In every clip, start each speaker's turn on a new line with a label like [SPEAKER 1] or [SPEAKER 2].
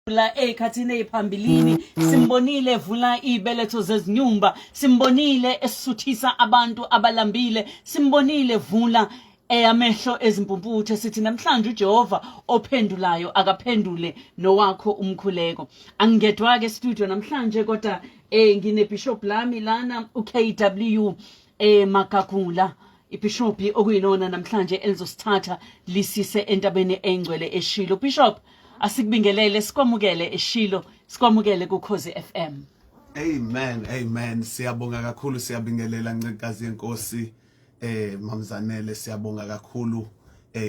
[SPEAKER 1] La ey'khathini ey'phambilini simbonile evula iy'beletho zezinyumba, simbonile esuthisa abantu abalambile, simbonile evula eyamehlo ezimpumputhe. Sithi namhlanje uJehova ophendulayo akaphendule nowakho umkhuleko. Angingedwa-ke studio namhlanje, kodwa nginebishop lami lana, uKW Magagula, ibishophi okuyilona namhlanje elizosithatha lisise entabeni engcwele eShilo. Bishop, asikubingelele, sikwamukele eShilo, sikwamukele kuKhozi FM.
[SPEAKER 2] Amen, amen. Siyabonga kakhulu, siyabingelela ncekazi yenkosi Mamzanele, siyabonga kakhulu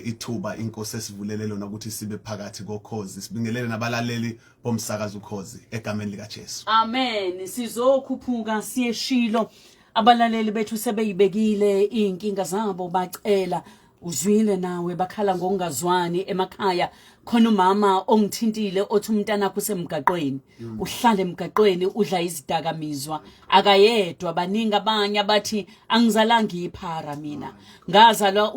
[SPEAKER 2] ithuba inkosi esivulele lona ukuthi sibe phakathi kokhozi. Sibingelele nabalaleli bomsakazo ukhozi egameni lika Jesu.
[SPEAKER 1] Amen. Sizokhuphuka siyeshilo. Abalaleli bethu sebeyibekile inkinga zabo, bacela uzwile nawe, bakhala ngokungazwani emakhaya. Khona umama ongithintile othi umntanakho usemgaqweni, uhlala emgaqweni, udla izidakamizwa, akayedwa, baningi abanye abathi angizalanga iphara mina, ngazalwa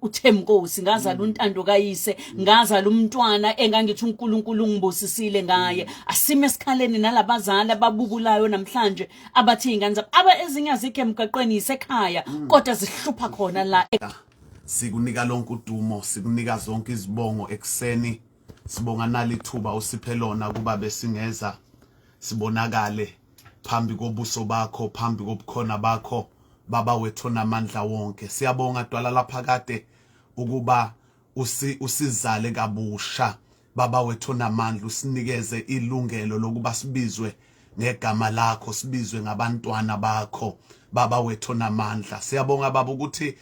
[SPEAKER 1] uThemkosi, ngazalwa uNtando kayise, ngazalwa umntwana engangithi uNkulunkulu ungibusisile ngaye. Asime esikhaleni nalabazali ababukulayo namhlanje abathi iy'ngane zabo aba ezinye azikho emgaqweni, yisekhaya, kodwa zihlupha khona la.
[SPEAKER 2] Sikunika lonke udumo, sikunika zonke izibongo ekuseni. Sibonga nalithuba usiphe lona kuba besingeza sibonakale phambi kobuso bakho, phambi kobukhona bakho, Baba wethu onamandla wonke. Siyabonga Dwala laphakade ukuba usizale kabusha, Baba wethu onamandla, usinikeze ilungelo lokuba sibizwe ngegama lakho, sibizwe ngabantwana bakho, Baba wethu onamandla. Siyabonga Baba ukuthi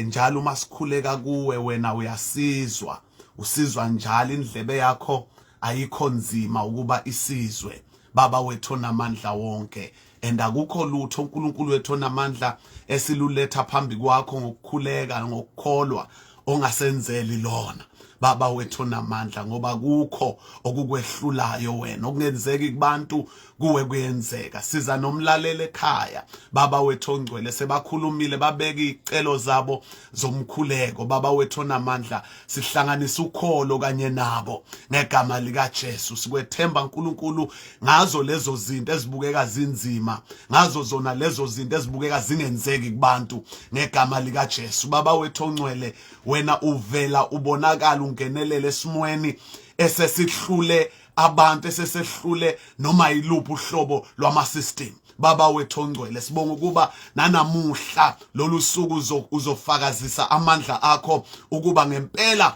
[SPEAKER 2] njalo uma sikhuleka kuwe wena uyasizwa, usizwa njalo, indlebe yakho ayikho nzima ukuba isizwe, Baba wethu onamandla wonke. And akukho lutho, uNkulunkulu wethu onamandla, esiluletha phambi kwakho ngokukhuleka ngokukholwa ongasenzeli lona, Baba wethu onamandla, ngoba kukho okukwehlulayo wena. Okungenzeki kubantu kuwe kuyenzeka. Siza nomlaleli ekhaya, Baba wethu ongcwele, sebakhulumile, babeka izicelo zabo zomkhuleko, Baba wethu onamandla. Sihlanganisa ukholo kanye nabo ngegama lika Jesu. Sikwethemba uNkulunkulu ngazo lezo zinto ezibukeka zinzima, ngazo zona lezo zinto ezibukeka zingenzeki kubantu, ngegama lika Jesu. Baba wethu ongcwele, wena uvela ubonakala ungenelele esimweni esesihlule abantu, esesehlule noma yiluphi uhlobo lwama system. Baba wethu ongcwele, sibonga ukuba nanamuhla lolu suku uzofakazisa amandla akho ukuba ngempela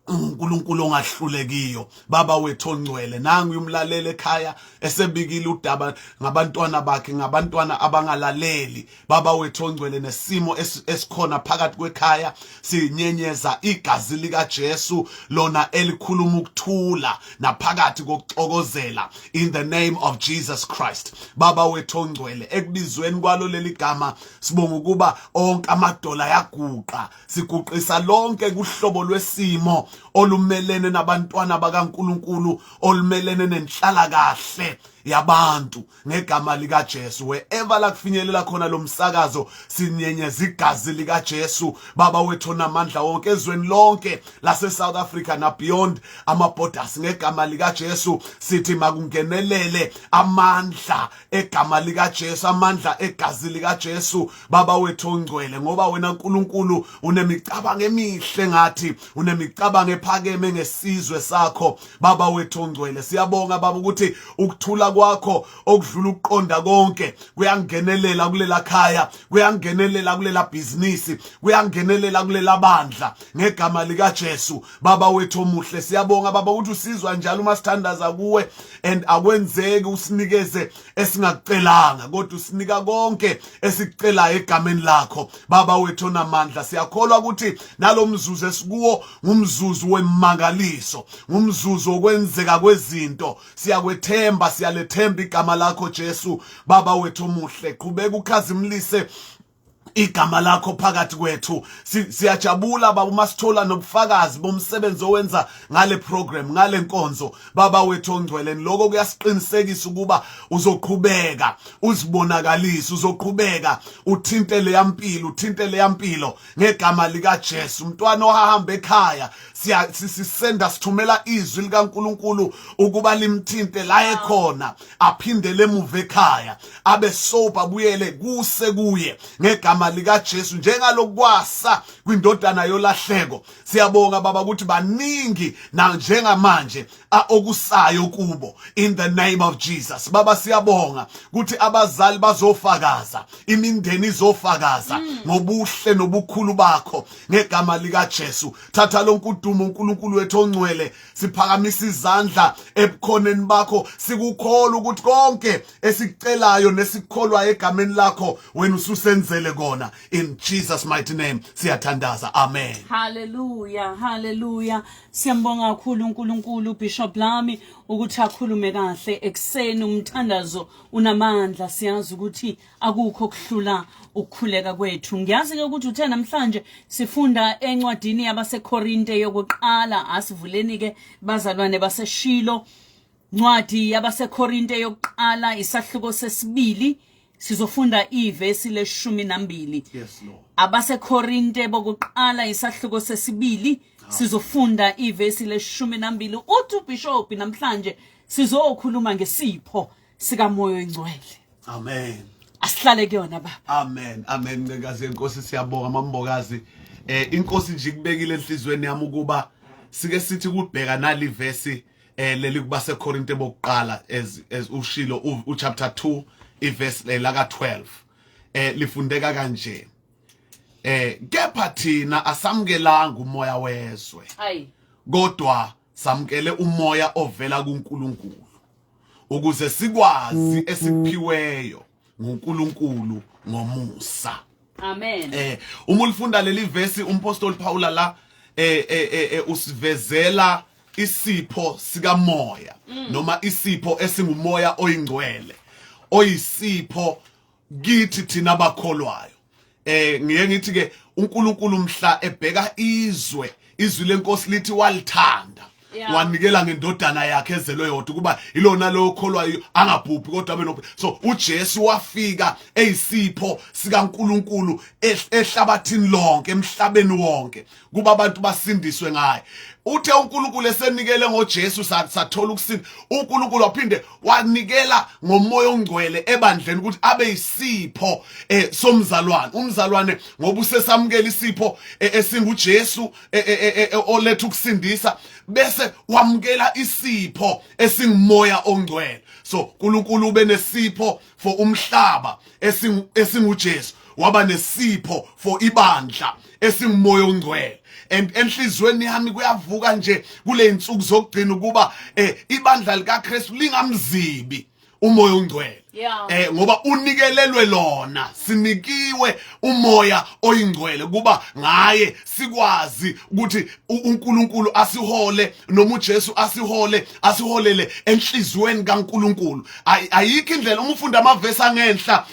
[SPEAKER 2] uNkulunkulu ongahlulekiyo. Baba wethu ongcwele, nangu umlaleli ekhaya esebikile udaba ngabantwana bakhe, ngabantwana abangalaleli, Baba wethu ongcwele, nesimo esikhona phakathi kwekhaya. Sinyenyeza igazi lika Jesu lona elikhuluma ukuthula naphakathi kokuxokozela, in the name of Jesus Christ. Baba wethu ongcwele, ekubizweni kwalo leli gama sibonga ukuba onke amadola ayaguqa. Siguqisa lonke kuhlobo lwesimo olumelene nabantwana bakaNkuluNkulu, olumelene nenhlalakahle yabantu, ngegama lika Jesu. Wherever la kufinyelela khona lo msakazo, sinyenyeza igazi lika Jesu, Baba wethu onamandla wonke, ezweni lonke lase South Africa na beyond ama borders, ngegama lika Jesu. Sithi makungenelele amandla egama lika Jesu, amandla egazi lika Jesu, Baba wethu ongcwele, ngoba wena Nkulunkulu unemicabango emihle ngathi, unemicabango ephakeme ngesizwe sakho, Baba wethu ongcwele. Siyabonga Baba ukuthi ukuthula kwakho okudlula ukuqonda konke kuyangenelela kulela khaya, kuyangenelela kulela bhizinisi, kuyangenelela kulela bandla, ngegama lika Jesu. Baba wethu omuhle, siyabonga Baba ukuthi usizwa njalo uma sithandaza kuwe, and akwenzeki usinikeze esingakucelanga, kodwa usinika konke esikucelayo egameni lakho, Baba wethu onamandla. Siyakholwa ukuthi nalomzuzu esikuwo ngumzuzu wemangaliso, ngumzuzu wokwenzeka kwezinto. Siyakwethemba, siyalethemba igama lakho Jesu, Baba wethu omuhle. Qhubeka ukhazimlise Igama lakho phakathi kwethu. Siyajabula baba uma sithola nobufakazi bomsebenzi owenza ngale program, ngale nkonzo, baba wethu ongcwele. Lokho kuyasiqinisekisa ukuba uzoqhubeka uzibonakalise, uzoqhubeka uthinte leya mpilo, uthinte leya mpilo ngegama likaJesu. Umntwana ohamba ekhaya, sisenda, sithumela izwi likaNkuluNkulu ukuba limthinte la ekhona, aphindele emuva ekhaya, abe sober, abuyele kuse kuye ngegama likaJesu, njengalokwasa kwindodana yolahleko. Siyabonga baba ukuthi baningi na njengamanje okusayo kubo, in the name of Jesus. Baba, siyabonga ukuthi abazali bazofakaza, imindeni izofakaza ngobuhle nobukhulu bakho ngegama likaJesu. Thatha lonke udumo, uNkulunkulu wethu ongcwele. Siphakamisa izandla ebukhoneni bakho, sikukholwa ukuthi konke esikucelayo nesikukholwayo egameni lakho, wena ususenzele kona. In Jesus mighty name siyathandaza, amen.
[SPEAKER 1] Hallelujah, hallelujah. Siyambonga kakhulu uNkulunkulu Bishop Lami ukuthi akhulume kahle ekseni. Umthandazo unamandla, siyazi ukuthi akukho kuhlula ukukhuleka kwethu. Ngiyazi ke ukuthi uthe namhlanje sifunda encwadini yabaseKorinte yokuqala. Asivuleni ke, bazalwane baseShilo, ncwadi yabaseKorinte yokuqala, isahluko sesibili, sizofunda ivesi leshumi nambili.
[SPEAKER 2] Yes, Lord.
[SPEAKER 1] AbaseKorinte bokuqala, isahluko sesibili, sizofunda ivesi leshumi nambili. Uthi uBishop namhlanje sizokhuluma ngesipho sikaMoya oNgcwele.
[SPEAKER 2] Amen.
[SPEAKER 1] Asihlale kuyona, baba.
[SPEAKER 2] Amen, amen. Ncekazi yenkosi, siyabonga mambokazi. Inkosi nje ikubekile enhlizweni yami ukuba sike sithi kubheka nali verse leli kubase Korinte bokuqala, as ushilo, u chapter 2 iverse la ka 12. Lifundeka kanje: "Kepha thina asamukelanga umoya wezwe,
[SPEAKER 1] ayi
[SPEAKER 2] kodwa samukele umoya ovela kuNkulunkulu, ukuze sikwazi esikuphiweyo nguNkulunkulu ngomusa."
[SPEAKER 1] Amen.
[SPEAKER 2] Uma ulifunda leli verse, umpostoli Paula la usivezela isipho sikamoya noma isipho esingumoya oyingcwele, oyisipho kithi thina abakholwayo. Ngiye ngithi ke uNkulunkulu mhla ebheka izwe, izwi lenkosi lithi walithanda wanikela ngendodana yakhe ezelwe yodwa, ukuba ilona lo okholwayo angabhubhi kodwa abe nokuphila. So uJesu wafika eyisipho sikaNkuluNkulu ehlabathini lonke, emhlabeni wonke, kuba abantu basindiswe ngaye. Uthe uNkulunkulu esenikele ngoJesu, sathola ukusinda. uNkulunkulu waphinde wanikela ngomoya ongcwele ebandleni ukuthi abe isipho somzalwane. Umzalwane ngoba usesamukela isipho esinguJesu oletha ukusindisa, bese wamukela isipho esingumoya ongcwele. So uNkulunkulu ube nesipho for umhlaba esinguJesu, waba nesipho for ibandla esingumoya ongcwele. And enhlizweni yami kuyavuka nje kule insuku zokugcina ukuba ibandla likaKristu lingamzibi umoya ongcwele, ngoba unikelelwe lona. Sinikiwe umoya oyingcwele kuba ngaye sikwazi ukuthi uNkulunkulu asihole noma uJesu asihole, asiholele enhlizweni kaNkulunkulu. Ayikho indlela. Uma ufunda amavesi angenhla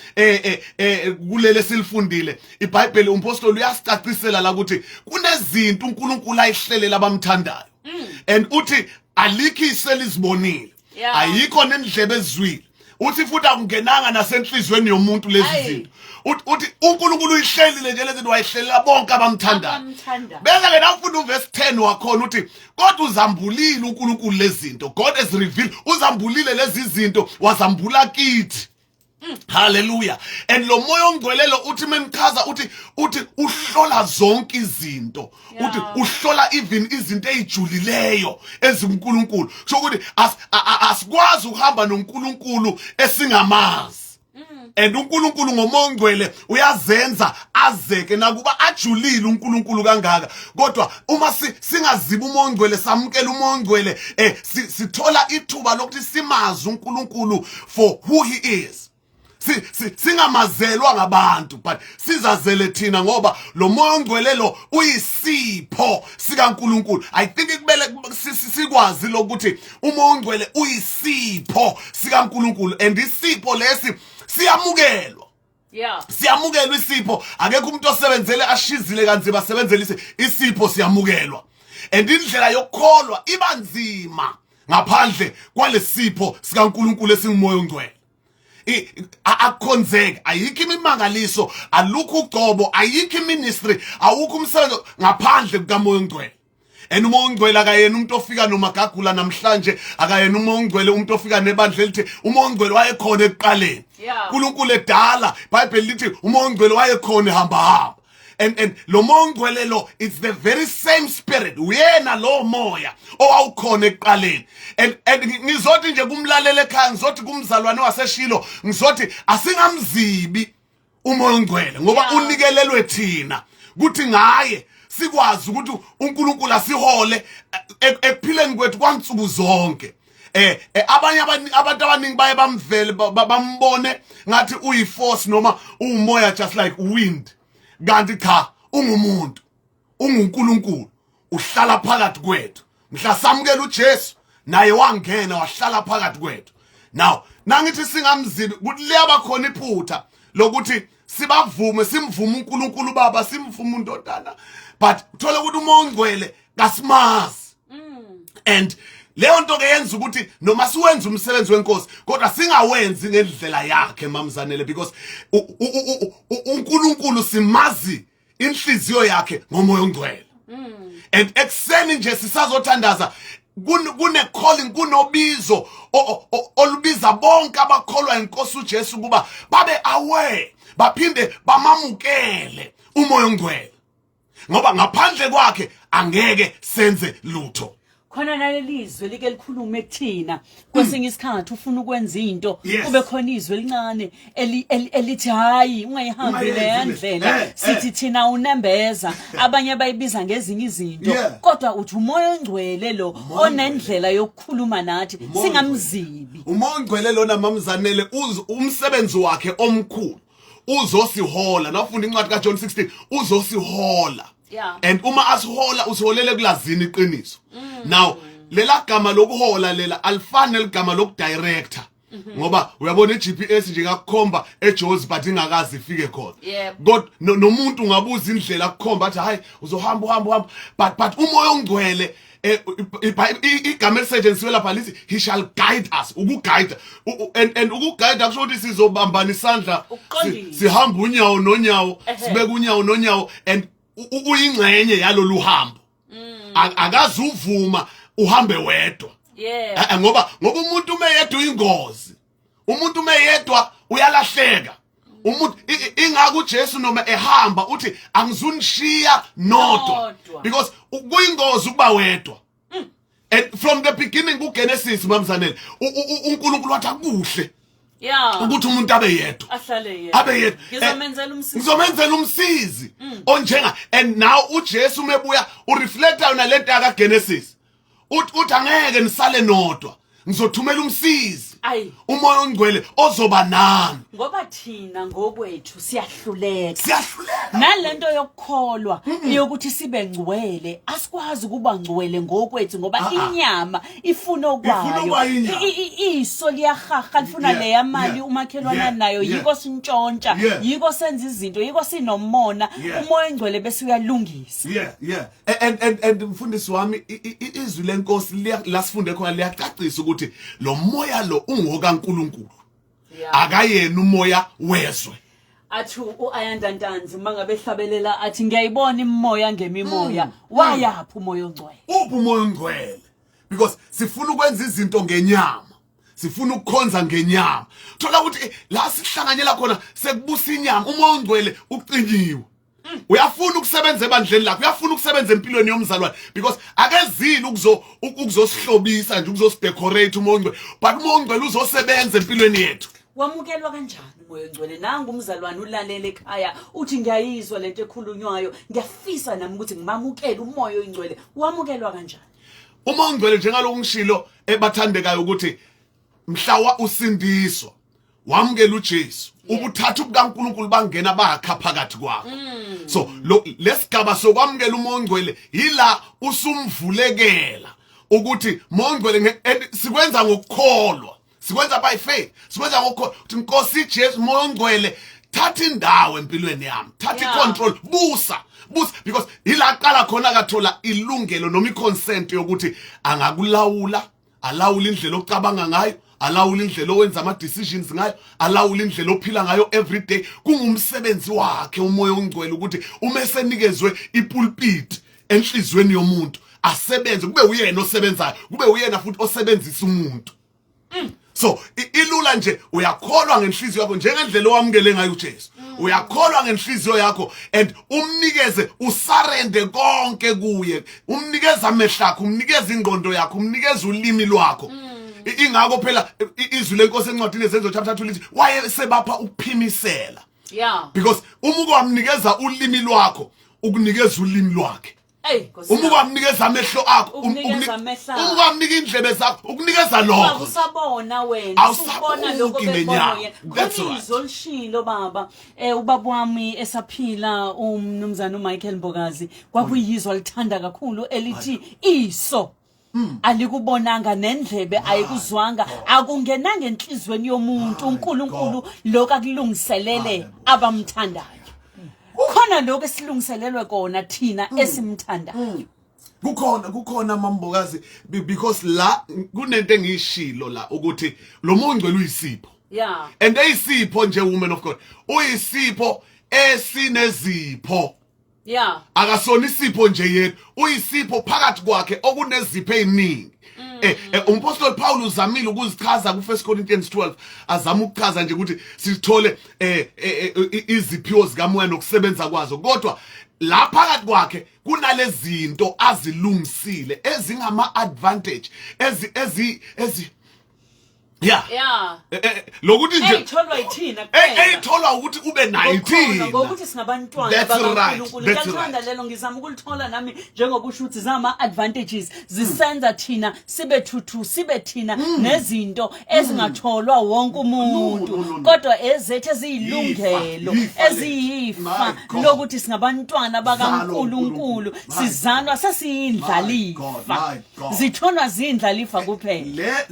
[SPEAKER 2] kulele silifundile iBhayibheli, umpostoli uyasicacisela la ukuthi kunezinto uNkulunkulu ayihlelela abamthandayo, and uthi alikho iselizibonile, ayikho nendlebe ezwile, uthi futhi akungenanga nasenhlizweni yomuntu lezi zinto. Uthi uNkulunkulu uyihlelile nje lezi zinto, wayihlelela bonke abamthandayo.
[SPEAKER 1] Abamthandayo.
[SPEAKER 2] Bese ke nawufunda uverse 10 wakhona, uthi kodwa uzambulile uNkulunkulu lezi zinto. God has revealed, uzambulile lezi zinto, wazambula kithi. Hallelujah. And lo moya ongcwele lo, uthi memchaza, uthi uhlola zonke izinto. Uthi uhlola even izinto ezijulileyo ezinguNkulunkulu. Kusho ukuthi asikwazi ukuhamba noNkulunkulu esingamazi. And uNkulunkulu ngomoya ongcwele uyazenza azeke nakuba ajulile uNkulunkulu kangaka, kodwa uma singaziba umoya ongcwele, samukela umoya ongcwele, sithola ithuba lokuthi simazi uNkulunkulu for who he is. Singamazelwa ngabantu, but sizazele thina, ngoba lo moya ongcwele lo uyisipho sikaNkulunkulu. I think kumele sikwazi lokuthi umoya ongcwele uyisipho sikaNkulunkulu, and isipho lesi siyamukelwa. Siyamukelwa isipho. Akekho umuntu osebenzele ashizile kanzima asebenzele isipho, siyamukelwa. And indlela yokukholwa iba nzima ngaphandle kwalesipho sikaNkuluNkulu esingumoya ongcwele. Akukhonzeki, ayikho imimangaliso, alukho ugcobo, ayikho iministry, awukho umsebenzi ngaphandle kukamoya ongcwele. And umoya ongcwele akayena umuntu ofika nomagagula namhlanje, akayena umoya ongcwele umuntu ofika nebandla elithi. Umoya ongcwele wayekhona ekuqaleni. uNkulunkulu edala, iBhayibheli lithi umoya ongcwele wayekhona ehamba hamba. And lo moya ongcwele lo, it's the very same spirit, uyena lo moya owawukhona ekuqaleni. And ngizothi nje kumlaleli ekhaya, ngizothi kumzalwane waseShilo, ngizothi asingamzibi umoya ongcwele, ngoba unikelelwe thina kuthi ngaye sikwazi ukuthi uNkulunkulu asihole ekuphileni kwethu kwansuku zonke. Abanye abantu abaningi baye bamvele bambone ngathi uyiforce noma uwumoya, just like wind, kanti cha, ungumuntu, unguNkulunkulu, uhlala phakathi kwethu. Mhla samukela uJesu, naye wangena wahlala phakathi kwethu. Now nangithi singamzibi ukuthi liyaba khona iphutha lokuthi sibavume, simvume uNkulunkulu Baba, simvume uNdodana, but uthola ukuthi umoya ongcwele kasimazi. And leyo nto ke yenza ukuthi noma siwenza umsebenzi wenkosi, kodwa singawenzi ngendlela yakhe, mamzanele, because uNkulunkulu simazi inhliziyo yakhe ngomoya ongcwele. And ekuseni nje sisazothandaza, kune calling, kunobizo olubiza bonke abakholwa inkosi uJesu kuba babe aware, baphinde bamamukele umoya ongcwele, ngoba ngaphandle kwakhe angeke senze lutho.
[SPEAKER 1] Khona naleli zwe like likhulume kuthina kwesinye isikhathi, ufuna ukwenza into, kube khona izwe elincane elithi hayi, ungayihambi
[SPEAKER 2] Ungayenzi
[SPEAKER 1] leya
[SPEAKER 2] le.
[SPEAKER 1] ndlela. Sithi thina unembeza, abanye bayibiza ngezinye izinto, kodwa uthi umoya ongcwele lo
[SPEAKER 2] Umoya
[SPEAKER 1] onendlela yokukhuluma nathi,
[SPEAKER 2] Umoya.
[SPEAKER 1] singamzibi.
[SPEAKER 2] Umoya ongcwele lona, mamzanele, umsebenzi wakhe omkhulu uzosihola. Nawufunda incwadi kaJohn 16, uzosihola. And uma asihola, usiholele kulazini iqiniso. Now lela gama lokuhola lela alifani neligama lokudirector, ngoba uyabona iGPS nje ngakukhomba eJozi, but ingakazi ifike khona. Kodwa nomuntu ungabuza indlela, akukhomba athi hayi, uzohamba uhamba uhamba, but umoya ongcwele, igama elisetshenzisiwe lapha lithi he shall guide us, ukuguide. And ukuguide akusho ukuthi sizobambana isandla,
[SPEAKER 1] Ukuqondisa.
[SPEAKER 2] sihamba unyawo nonyawo, sibeka unyawo nonyawo, and uyingxenye yalolu hambo. Akazuvuma uhambe wedwa. Ngoba umuntu uma yedwa uyingozi, umuntu uma yedwa uyalahleka. Umuntu ingako uJesu noma ehamba uthi angizunishiya nodwa,
[SPEAKER 1] Nodwa.
[SPEAKER 2] because kuyingozi ukuba wedwa. And from the beginning kuGenesis, mamzanele, uNkulunkulu wathi akuhle ukuthi umuntu abe yedwa,
[SPEAKER 1] ahlale yedwa.
[SPEAKER 2] Abe yedwa.
[SPEAKER 1] Ngizomenzela umsizi.
[SPEAKER 2] Ngizomenzela umsizi onjenga. And now uJesu mebuya ureflecta yona lento yaka Genesis, uthi angeke nisale nodwa, ngizothumela umsizi,
[SPEAKER 1] Ayi.
[SPEAKER 2] umoya ongcwele ozoba nami.
[SPEAKER 1] Ngoba thina ngokwethu siyahluleka.
[SPEAKER 2] Siyahluleka.
[SPEAKER 1] Nalento yokukholwa yokuthi sibe ngcwele, asikwazi ukuba ngcwele ngokwethu, ngoba
[SPEAKER 2] Ah, ah.
[SPEAKER 1] inyama ifuna okwayo.
[SPEAKER 2] Ifuna okwayo inyama.
[SPEAKER 1] Iso liyahaha, lifuna leya mali umakhelwane nayo. Yiko sintshontsha, yiko senza izinto, yiko sinomona. Umoya ongcwele bese uyalungisa.
[SPEAKER 2] Yeah, and mfundisi wami, izwi lenkosi la sifunde khona liyacacisa ukuthi lo moya lo ungokaNkuluNkulu, akayena umoya wezwe.
[SPEAKER 1] Athi uAyanda Ntanzi mangabe ehlabelela athi ngiyayibona imimoya ngemimoya, wayaphi umoya ongcwele?
[SPEAKER 2] Uphi umoya ongcwele? Because sifuna ukwenza izinto ngenyama, sifuna ukukhonza ngenyama. Thola ukuthi la sihlanganyela khona sekubusa inyama, umoya ongcwele ucinyiwe. Uyafuna ukusebenza ebandleni lakho, uyafuna ukusebenza empilweni yomzalwane, because akezile ukuzosihlobisa nje, ukuzosidecorate umoya ongcwele, but umoya ongcwele uzosebenza empilweni yethu.
[SPEAKER 1] Wamukelwa kanjani umoya ongcwele? Nangu umzalwane ulalele ekhaya, uthi ngiyayizwa lento ekhulunywayo, ngiyafisa nami ukuthi ngimamukele umoya oyingcwele. Wamukelwa kanjani?
[SPEAKER 2] Umoya ongcwele, njengaloku ngishilo ebathandekayo, ukuthi mhla usindiswa, wamukela uJesu, ubuthathu bukaNkuluNkulu bangena bakha phakathi kwakho. So lo lesigaba sokwamukela umoya ongcwele yila usumvulekela ukuthi moya ongcwele and sikwenza ngokukholwa, sikwenza by faith, sikwenza ngokukholwa ukuthi Nkosi Jesu, moya ongcwele, Thatha indawo empilweni yami, thatha icontrol, busa busa, because ila qala khona kathola ilungelo noma iconsent yokuthi angakulawula, alawula indlela ocabanga ngayo, alawula indlela owenza ama decisions ngayo, alawula indlela ophila ngayo every day. Kungumsebenzi wakhe uMoya oNgcwele ukuthi uma esenikezwe ipulpit enhlizweni yomuntu, asebenze, kube uyena osebenzayo, kube uyena futhi osebenzisa umuntu. So ilula nje, uyakholwa ngenhliziyo yakho njengendlela owamukele ngayo uJesu, uyakholwa ngenhliziyo yakho and umnikeze, usurrender konke kuye, umnikeza amehlo akho, umnikeza ingqondo yakho, umnikeza ulimi lwakho. Ingakho phela izwi lenkosi encwadini yeZenzo chapter 2 lithi waye sebapha ukuphimisela, because uma ukwamnikeza ulimi lwakho, ukunikeza ulimi lwakhe.
[SPEAKER 1] Ey, Nkosi
[SPEAKER 2] Uma
[SPEAKER 1] yami.
[SPEAKER 2] ukwamnikeza amehlo akho,
[SPEAKER 1] Ukunikeza amehlo akho.
[SPEAKER 2] uma ukwamnika indlebe zakho, ukunikeza lokho.
[SPEAKER 1] Usabona wena,
[SPEAKER 2] Awusabuki
[SPEAKER 1] usubona lokho
[SPEAKER 2] ngenyawo.
[SPEAKER 1] bekubona yena.
[SPEAKER 2] That's
[SPEAKER 1] Khona
[SPEAKER 2] right.
[SPEAKER 1] izwi olishilo baba, ubaba wami esaphila, umnumzana uMichael Mbokazi, kwakuyizwa alithanda kakhulu elithi iso alikubonanga nendlebe ayikuzwanga, akungenanga enhlizweni yomuntu uNkulunkulu lokho akulungiselele abamthandayo. Khona lokho esilungiselelwe kona thina esimthandayo.
[SPEAKER 2] Kukhona mambokazi, because la kunento engiyishilo la ukuthi lo Moya oNgcwele uyisipho. And eyisipho nje, woman of God, uyisipho esinezipho. Akasona isipho nje yedwa, uyisipho phakathi kwakhe okunezipho eziningi. Umpostoli Paul uzamile ukuzichaza ku 1 Corinthians 12, azama ukuchaza nje ukuthi sithole iziphiwo zikaMoya nokusebenza kwazo, kodwa la phakathi kwakhe kunalezinto azilungisile ezingama advantage ezi ezi ezi yeah. Lokuthi nje
[SPEAKER 1] Eyitholwa yithina kuphela.
[SPEAKER 2] Eyitholwa ukuthi ube nayo
[SPEAKER 1] Ngokukhona,
[SPEAKER 2] ithina.
[SPEAKER 1] Ngokuthi singabantwana
[SPEAKER 2] That's right,
[SPEAKER 1] bakaNkulunkulu.
[SPEAKER 2] that's
[SPEAKER 1] Ngiyalithanda
[SPEAKER 2] right.
[SPEAKER 1] lelo, ngizama ukulithola nami njengoba usho ukuthi zama advantages zisenza thina sibe thuthu, sibe thina nezinto ezingatholwa wonke umuntu,
[SPEAKER 2] No, no, no, no.
[SPEAKER 1] kodwa ezethu eziyilungelo,
[SPEAKER 2] Yifa, yifa
[SPEAKER 1] eziyifa
[SPEAKER 2] My God.
[SPEAKER 1] lokuthi singabantwana bakaNkulunkulu,
[SPEAKER 2] uNkulunkulu. My
[SPEAKER 1] sizalwa sesiyindlalifa.
[SPEAKER 2] My God, my God.
[SPEAKER 1] Zitholwa zindlalifa kuphela.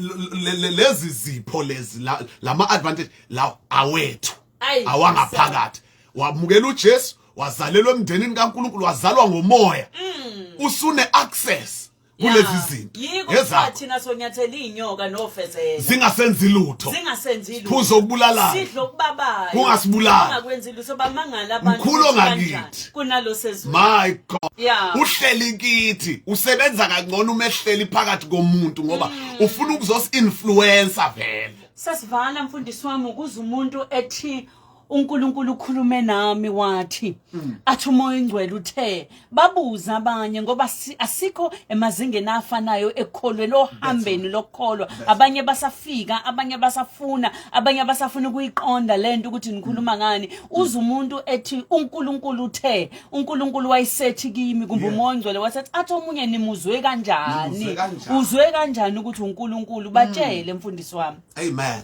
[SPEAKER 2] Lezi zipho lezi, lama advantage la awethu,
[SPEAKER 1] Ayi,
[SPEAKER 2] awangaphakathi. Wamukela uJesu, wazalelwa emndenini kaNkulunkulu, wazalwa ngomoya, usune access kulezi zinto.
[SPEAKER 1] Yiko kuthiwa
[SPEAKER 2] Ezakho.
[SPEAKER 1] thina sonyathela iy'nyoka nofezela,
[SPEAKER 2] Zingasenzi lutho.
[SPEAKER 1] Zingasenzi lutho.
[SPEAKER 2] Phuzo okubulalana.
[SPEAKER 1] Sidlo okubabayo.
[SPEAKER 2] Kungasibulali.
[SPEAKER 1] Kungakwenzi lutho, bamangala abantu
[SPEAKER 2] Mkhulu
[SPEAKER 1] ukuthi
[SPEAKER 2] ongakithi.
[SPEAKER 1] kanjani kunalo sezulu.
[SPEAKER 2] My God.
[SPEAKER 1] Yeah.
[SPEAKER 2] Uhleli kithi, usebenza kangcono uma ehleli phakathi komuntu, ngoba ufuna ukuzosi influencer vele.
[SPEAKER 1] Sesivala, mfundisi wami, ukuze umuntu ethi uNkulunkulu ukhulume nami wathi, athi uMoya oNgcwele uthe, babuza abanye, ngoba asikho emazingeni afanayo ekukholweni, ohambeni lokukholwa. Abanye basafika, abanye basafuna, abanye basafuna ukuyiqonda lento ukuthi nikhuluma ngani. Uze umuntu ethi uNkulunkulu uthe, uNkulunkulu wayesethi kimi, kumbe uMoya oNgcwele wasethi, athi omunye nimuzwe kanjani?
[SPEAKER 2] Nimuzwe kanjani?
[SPEAKER 1] Uzwe kanjani ukuthi uNkulunkulu? Batshele, mfundisi wami.
[SPEAKER 2] Amen.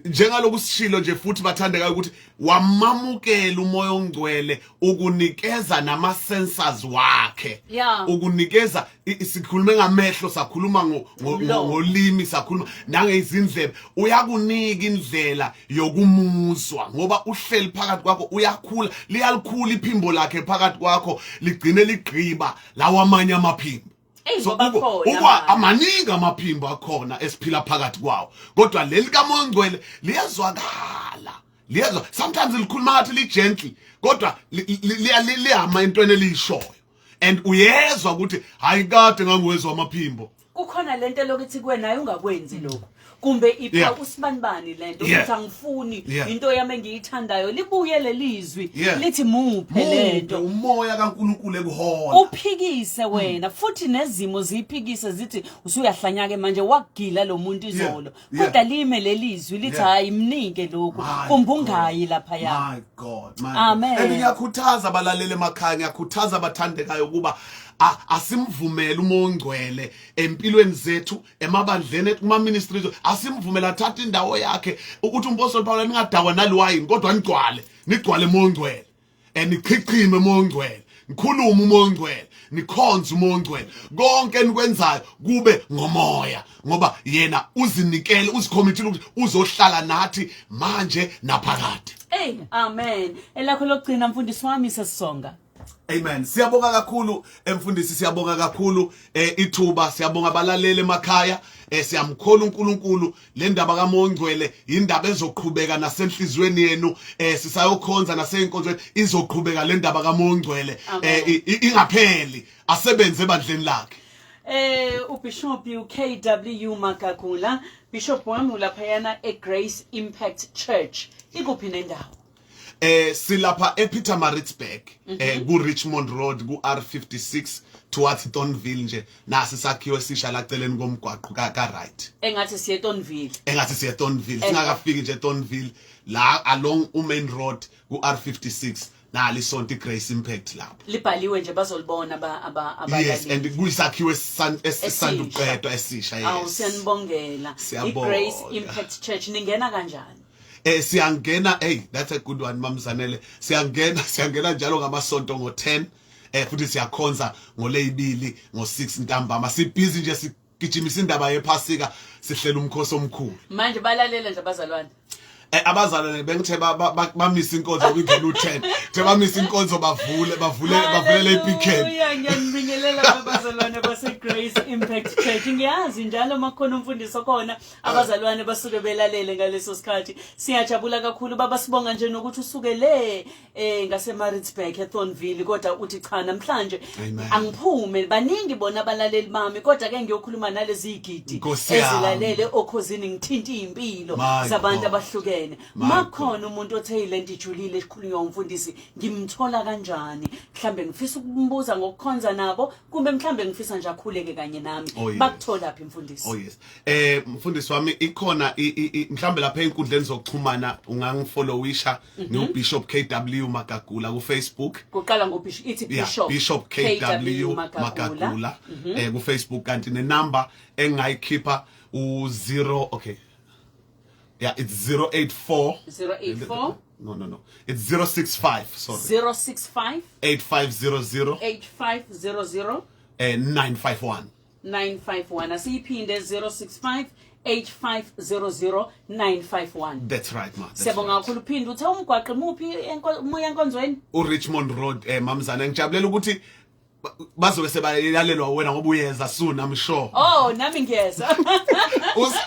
[SPEAKER 2] Njengaloku sishilo nje futhi, bathandekayo, ukuthi wamamukela uMoya oNgcwele, ukunikeza nama sensors wakhe. Ukunikeza sikhulume ngamehlo, sakhuluma
[SPEAKER 1] Umlomo.
[SPEAKER 2] ngolimi, sakhuluma nangezindlebe. Uyakunika indlela yokumuzwa ngoba uhleli phakathi kwakho, uyakhula, liyalikhula iphimbo lakhe phakathi kwakho, ligcine ligqiba lawa amanye amaphimbo.
[SPEAKER 1] Eyi,
[SPEAKER 2] So
[SPEAKER 1] ngoba khona
[SPEAKER 2] ukwa
[SPEAKER 1] manje.
[SPEAKER 2] Amaningi amaphimbo akhona esiphila phakathi kwawo, kodwa leli kaMoya oNgcwele liyezwakala, liyezwa. Sometimes likhuluma ngathi li gentle, kodwa liyama entweni eliyishoyo and uyezwa ukuthi hayi, kade ngangiwezwa amaphimbo.
[SPEAKER 1] Kukhona lento lokuthi kuwena, hayi, ungakwenzi lokho, kumbe ipha usibanibani lento, ukuthi angifuni, into yami engiyithandayo. Libuye lelizwi lithi muphe
[SPEAKER 2] Muphe.
[SPEAKER 1] lento.
[SPEAKER 2] Umoya kaNkulunkulu ekuhola.
[SPEAKER 1] Uphikise wena futhi, nezimo ziyiphikise, zithi usuyahlanya ke manje, wakugila lo muntu izolo, kodwa lime lelizwi lithi hayi, mnike lokhu,
[SPEAKER 2] My
[SPEAKER 1] kumbe
[SPEAKER 2] God.
[SPEAKER 1] ungayi laphaya.
[SPEAKER 2] My God, my
[SPEAKER 1] Amen.
[SPEAKER 2] God. And ngiyakhuthaza abalaleli emakhaya, ngiyakhuthaza abathandekayo ukuba asimvumele uMoya oNgcwele empilweni zethu, emabandleni ethu, kuma ministries, asimvumele athathe indawo yakhe. Ukuthi umpostoli Paul, ningadakwa naliwayini, kodwa nigcwale, nigcwale Moya oNgcwele. And nichichime Moya oNgcwele, nikhulume uMoya oNgcwele, nikhonze uMoya oNgcwele. Konke enikwenzayo kube ngomoya, ngoba yena uzinikele, uzicommitile ukuthi uzohlala nathi manje naphakade.
[SPEAKER 1] Hey, amen. Elakho lokugcina mfundisi wami sesisonga.
[SPEAKER 2] Amen. Siyabonga kakhulu emfundisi, siyabonga kakhulu ithuba, siyabonga abalaleli emakhaya. Siyamkhola uNkulunkulu. Le ndaba kaMongcwele indaba ezoqhubeka nasenhlizweni yenu, sisayokhonza naseyinkonzweni, izoqhubeka le ndaba kaMongcwele, ingapheli, asebenze ebandleni lakhe.
[SPEAKER 1] UBishop uKW Magagula, Bishop wami, ulaphayana eGrace Impact Church. Ikuphi nendawo?
[SPEAKER 2] Silapha ePietermaritzburg, ku Richmond Road, ku R56 towards Thornville nje. Nasi sakhiwe esisha laceleni komgwaqo ka right.
[SPEAKER 1] Engathi siye Thornville.
[SPEAKER 2] Engathi siye Thornville, singakafiki nje Thornville la, along u main road ku R56, nali isonto iGrace Impact lapho.
[SPEAKER 1] Libhaliwe nje, bazolibona aba
[SPEAKER 2] Yes,
[SPEAKER 1] abalaleli.
[SPEAKER 2] and kuyisakhiwe esisanda
[SPEAKER 1] Esisha.
[SPEAKER 2] ukuqedwa, esisha.
[SPEAKER 1] Awu,
[SPEAKER 2] Yes.
[SPEAKER 1] siyanibongela.
[SPEAKER 2] Siyabonga.
[SPEAKER 1] iGrace Impact Church ningena kanjani?
[SPEAKER 2] Siyangena, hey, that's a good one, Mamzanele. Siyangena njalo ngamasonto ngo10, futhi siyakhonza ngoleyibili ngo6 ntambama. Sibusy nje, sigijimisa indaba yephasika, sihlela umkhosi omkhulu.
[SPEAKER 1] Manje balalela nje abazalwane.
[SPEAKER 2] Abazalwane bengithe bamisa inkonzo kwingena u10, the bamisa inkonzo, bavule bavule bavulele ibeacon.
[SPEAKER 1] Hallelujah, ngiyanibingelela abazalwane base Grace Impact Church. Ngiyazi njalo makhona umfundisi okhona, abazalwane basuke belalele ngaleso sikhathi. Siyajabula kakhulu baba, sibonga nje nokuthi usuke le ngase Maritzburg eThornville, kodwa uthi cha, namhlanje
[SPEAKER 2] Amen.
[SPEAKER 1] angiphume, baningi bona abalaleli bami, kodwa ke ngiyokhuluma nalezi zigidi
[SPEAKER 2] Nkosi yami.
[SPEAKER 1] ezilalele okhozini, ngithinta impilo
[SPEAKER 2] My
[SPEAKER 1] zabantu
[SPEAKER 2] God.
[SPEAKER 1] abahlukene.
[SPEAKER 2] My
[SPEAKER 1] Makhona umuntu othe lento ijulile esikhulunywa umfundisi, ngimthola kanjani? Mhlambe ngifisa ukumbuza ngokukhonza nabo, kumbe mhlambe ngifisa nje akhuleke kanye nami.
[SPEAKER 2] Oh, yes.
[SPEAKER 1] Bakuthola phi, mfundisi?
[SPEAKER 2] Oh yes. Mfundisi wami, ikhona mhlambe lapha einkundleni zokuxhumana ungangifollowisha, ngiuBishop KW Magagula ku Facebook.
[SPEAKER 1] Kuqala ngobishop, ithi
[SPEAKER 2] Yeah,
[SPEAKER 1] Bishop
[SPEAKER 2] Bishop KW Magagula ku Facebook, kanti ne number engayikhipha u0, okay. Yeah, it's 084
[SPEAKER 1] 084.
[SPEAKER 2] No. It's 065, sorry.
[SPEAKER 1] 065.
[SPEAKER 2] 8500
[SPEAKER 1] 8500
[SPEAKER 2] 951.
[SPEAKER 1] 951. Asiyiphinde: 065 8500 951.
[SPEAKER 2] That's right, ma. That's
[SPEAKER 1] Siyabonga
[SPEAKER 2] right.
[SPEAKER 1] kakhulu. Phinde uthe umgwaqo muphi muya enkonzweni?
[SPEAKER 2] uRichmond Road, mamzana, ngijabulela ukuthi bazobe sebayalelwa wena ngoba uyeza soon, I'm sure.
[SPEAKER 1] Oh, nami ngiyeza.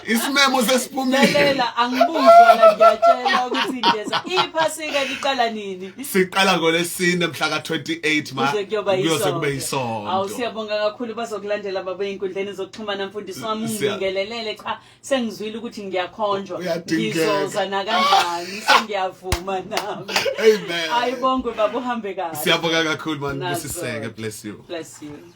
[SPEAKER 2] Isimemo sesiphumile.
[SPEAKER 1] Lalela, angibuzwa la, ngiyatshela ukuthi ngiyeza. Iphasika liqala nini?
[SPEAKER 2] Siqala ngolesine mhla ka28, ma.
[SPEAKER 1] Kuze kuyoba
[SPEAKER 2] Kuyoze kube
[SPEAKER 1] yisonto. Awu,
[SPEAKER 2] isonto.
[SPEAKER 1] siyabonga kakhulu, bazokulandela baba ey'nkundleni zokuxhumana, mfundisi wami. Ungibingelelele. Cha, sengizwile ukuthi ngiyakhonjwa.
[SPEAKER 2] Uyadingeka.
[SPEAKER 1] Ngizoza nakanjani, sengiyavuma nami.
[SPEAKER 2] Amen.
[SPEAKER 1] Ayibongwe baba, uhambe kahle.
[SPEAKER 2] Siyabonga kakhulu, man.
[SPEAKER 1] Nazo.
[SPEAKER 2] Busiseke, bless you.
[SPEAKER 1] Bless you.